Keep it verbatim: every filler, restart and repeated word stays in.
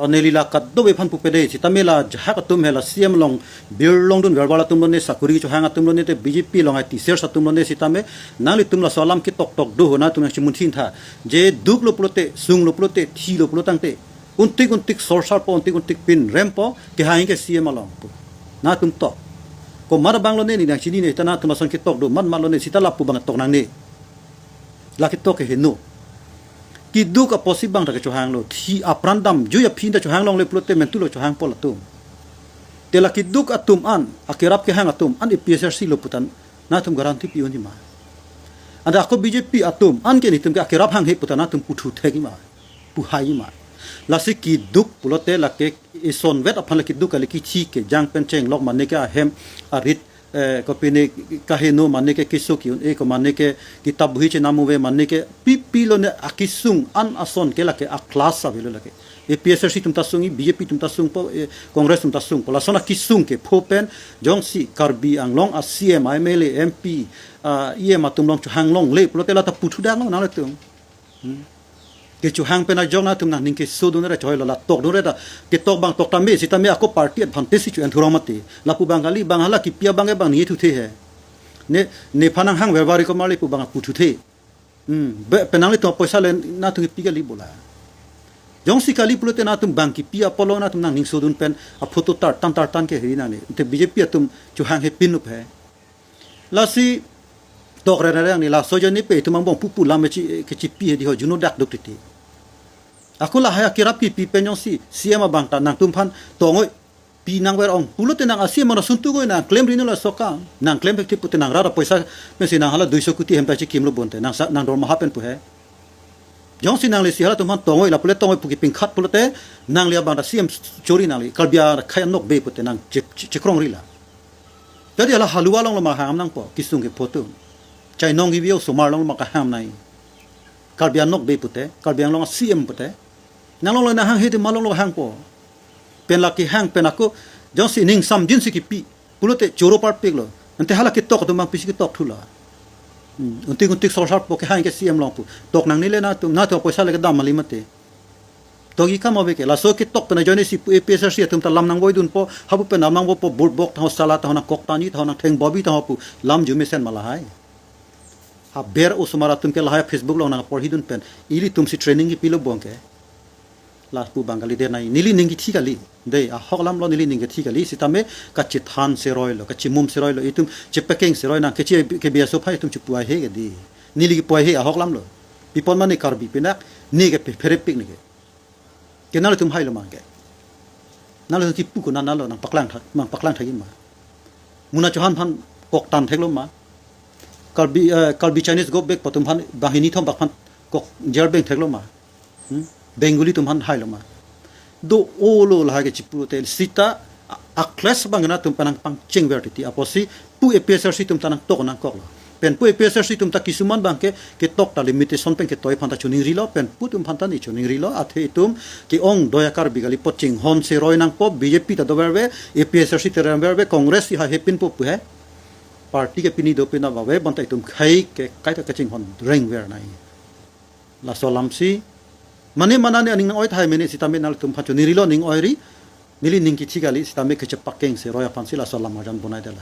Neli la kadokave aphan pupe dei, sitame la jahak atum he la C M along birlong dunver atum lone, sakori chohang atum lone, te B J P along ai teachers atum lone, sitame nanglitum laso alam ketok tok do ho, nangtum nangchimun thintha. Je duklo pulote, sunglo pulote, thilo pulo tangte, untik untik sorsarpo, untik untik pinrempo, kehang ke C M along pu. Nangtum tok. Komat abang lone ne nangchinine, ta nangtum lason ketok do, mat mat lone sita lapu abang tok nangne. La ketok ke heno. Keduk apotsi abang ta kechohanglo. Thi apran damjui aphi ta chohang longle pulote mentulo chohangpo latum. Te la keduk atum an, akerap kehang atum an A P H L C lo pu ta nangtum guarantee pi-un-e ma? Anta ako B J P atum an ke netum ke akerap hanghe pu ta nangtum puthu thek-e ma? Puhai-e ma? Lasi keduk pulote lake isonvet aphan la keduk kali, kithi kejang pen chenglok mane ke ahem arit, eh, kopine kaheno mane ke keso ki-un-e ko mane ke kitab bohi chenam ave mane ke pipi lone akesung an ason ke lake a-class avelo lake. A P H L C atum ta sung-e, B J P atum ta sungpo, eh, Congress atum ta sungpo. Lason akesung kepho pen jongsi Karbi Anglong a-C M, M L A, M P, ah, E M atum along chohang longle pulote la ta puthu dang lo nanglitum. Hmm. Kechohang pen ajok nangtum nangning kesodun ra choi lo, la tok dun ra ta. Ketok abang tok tame, sitame ako party advantage si chu-en thurong mati. Lapu abang kali, abang hala kipi abang ke abang ni thuthe he. Ne, nephan nanghang vervari ko marli pu abang puthu the. Hmm, be, penang le to poisa le nangtum kipi kali bola. Jongsi kali pulote nangtum abang kipi apotlo nangtum nangning sodun pen a-photo tartan tartan ke heri nangne. Te B J P atum chohang he pin up he. Lasi tok rere ang ni laso ajoine pe itum angbong pupu lam kechi, kechipi he di ho, juno dak duk titi. Ako lahai akerap kipi pen jongsi C M abang ta nangtum aphan tongoi pi nangver ong pulote nang a-C M ana suntu goi nangklem ri non laso akam. Nangklem pek ti pute nang rara poisa pensi nang hala duiso kuti hem ta chikimlo bonte nang sa, nang dormaha pen pu he. Jongsi nangli si halatum aphan tongoi la pule tongoi pu kepingkhat pulote nangli abang ta C M chori nangli, Karbi akhei anokbe pute nang che, che, chekrong ri la. Jadi hala halua along lo ma hangam nangpo, kesung kepho atum. Chainong kivi osomar along lo ma kaham nai. Karbi anokbe pute, Karbi Anglong a-C M pute. Nang along lo nanghanghe te ma along lo hangpo. Pen la kehang pen ako, jongsi ning samjin si kipi pulote choro parpik lo. Ante hala ketok atum abang pisi ketok thu la. Hmm, untik untik sorsarpo, kehang ke C M along pu. Tok nangne le nangtum, nangtum poisa le kedam mali mate. Tok-ik akam ave ke, laso ketok pen ajoine si pu A P H L C atum ta lam nangvoidunpo, hapu pen lam nangvopo, board bok tangho sala tangho nangkok tani tangho nangtheng bobi tangho pu lam arjumesen ma lahai. Aber osomar atum ke lahai Facebook along nangporhidun pen, ilitum si training kipilo abang ke. Lapu abang kali de nai, neli ning kithi kali. Dei, ahok lam lo neli ning kithi kali, sitame kachethan seroi lo, kachimum seroi lo, itum chepakeng seroi nang, kechi ke biaso phai itum chepuai he ke di. Neli kepuai he ahok lam lo. Pi apot ma ne Karbi pinak, ne ke pe-, pherepik ne ke. Ke nanglitum hailo ma ke. Nanglitum kipu ko nang nanglo nangpaklang thak, nangpaklang thak-i ma? Muna chohan aphan koktan theklo ma? Karbi, eh, Karbi Chinese go back pu atum aphan banghini thom bak aphan kok jail beng theklo ma? Hmm? Bengali atum aphan hailo ma? Do-o lo lahai kechipu te sita a, a-class abang nangtum penang pangchengver titi apotsi pu A P H L C atum ta nangtok nangkok lo. Pen pu A P H L C atum ta kisuman abang ke, ketok ta limitation pen ketoi aphan ta choningrilo, pen pu atum aphan ta ne choningrilo, athe itum ke-ongdoi a-Karbi kali apot chinghon seroi nangpo, B J P ta doverve, A P H L C ta doverve, Congress si ha hepinpo pu he. Party ke pini dopin abang ave, bonta itum khei ke kaita kachinghon rengver nai. Laso alam si, mane mana ne aning nang-oi tahai mene sitame nanglitum aphan choningrilo, ning oiri, neli ning kithi kali sitame kechepakeng seroi aphan si laso alam arjan bonai dela.